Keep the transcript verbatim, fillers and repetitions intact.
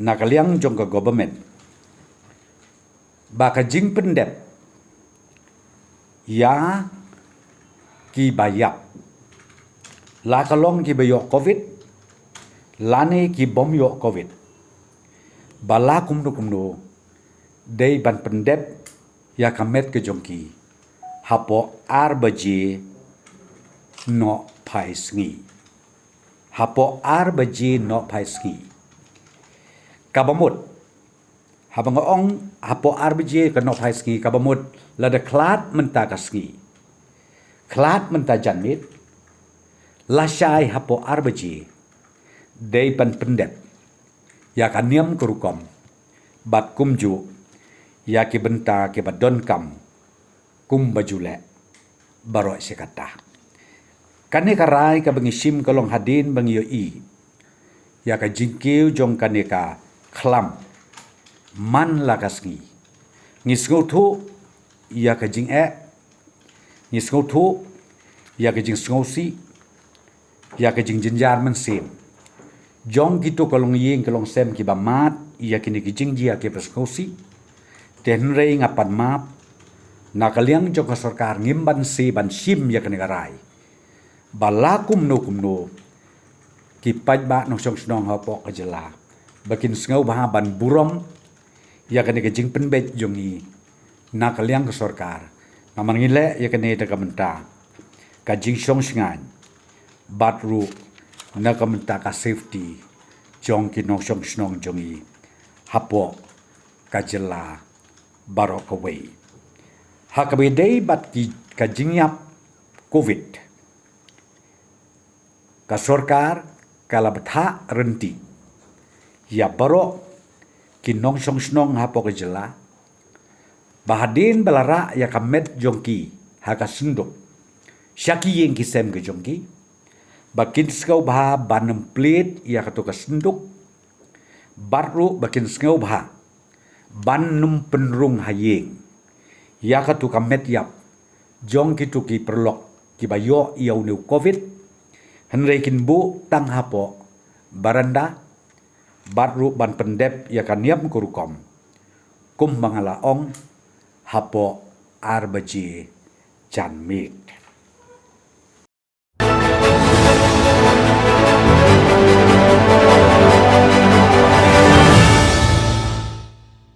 na ka liang jong ka government ba ka jingpyndep ïa kiba ïap, la ka long kiba ïoh covid lane ki bym ïoh covid, ba la kumno kumno dei ban pyndep ïa ka met ka jong ki hapoh ar baje nohphai sngi. Hapoh ar baje nohphai sngi. Kaba mut, haba nga ong hapoh ar baje ka nohphai sngi, kaba mut lada khlad mynta ka sngi, khlad mynta janmiet, lashai hapoh ar baje dei ban pyndep ïa ka niam ka rukom bad kumjuh ïa ki bynta kiba donkam kumba ju leh baroh shi katta. Kane ka rai kaba ngi shim ka long hadien ba ngi ïohi ïa ka jingkiew jong kane ka khlam man la ka sngi. Ngi sngewthuh ïa ka jingeh, ngi sngewthuh ïa ka jingsngewsih, ïa ka jingjynjar mynsiem jong kito ka longïing ka longsem kiba mad ïa kine ki jingjia kiba sngewsih. Te hynrei nga pan map na ka liang jong ka sorkar, ngim banse ban shim ïa kane ka rai ba la kumno kumno ki paidbah nongshong shnong hapoh ka jylla ba kin sngewbha ban burom ïa kane ka jingpynbeit jong ngi na ka liang ka sorkar. Namar ngi leh ïa kane da ka bynta ka jingshong shngaiñ bad ruh na ka bynta ka safety jong ki nongshong shnong jong ngi hapoh ka jylla baroh kawei. Ha kaba ïadei bad ki, ka jingïap covid, ka sorkar ka la bthah rynti ïa baroh ki nongshong shnong hapoh ka jylla ba hadien ba la rah ïa ka met jong ki ha ka synduk sha ki ïing ki sem ka jong ki, ba kin sngewbha ban nym plie ïa kato ka synduk bad ruh ba kin sngewbha ban nym pynrung ha ïing ïa kato ka met ïap jong kito ki paralok kiba ïoh ïa une u covid, hynrei kin buh tang hapoh baranda bad ruh ban pyndep ïa ka niam ka rukom kumba nga la ong hapoh ar baje janmiet.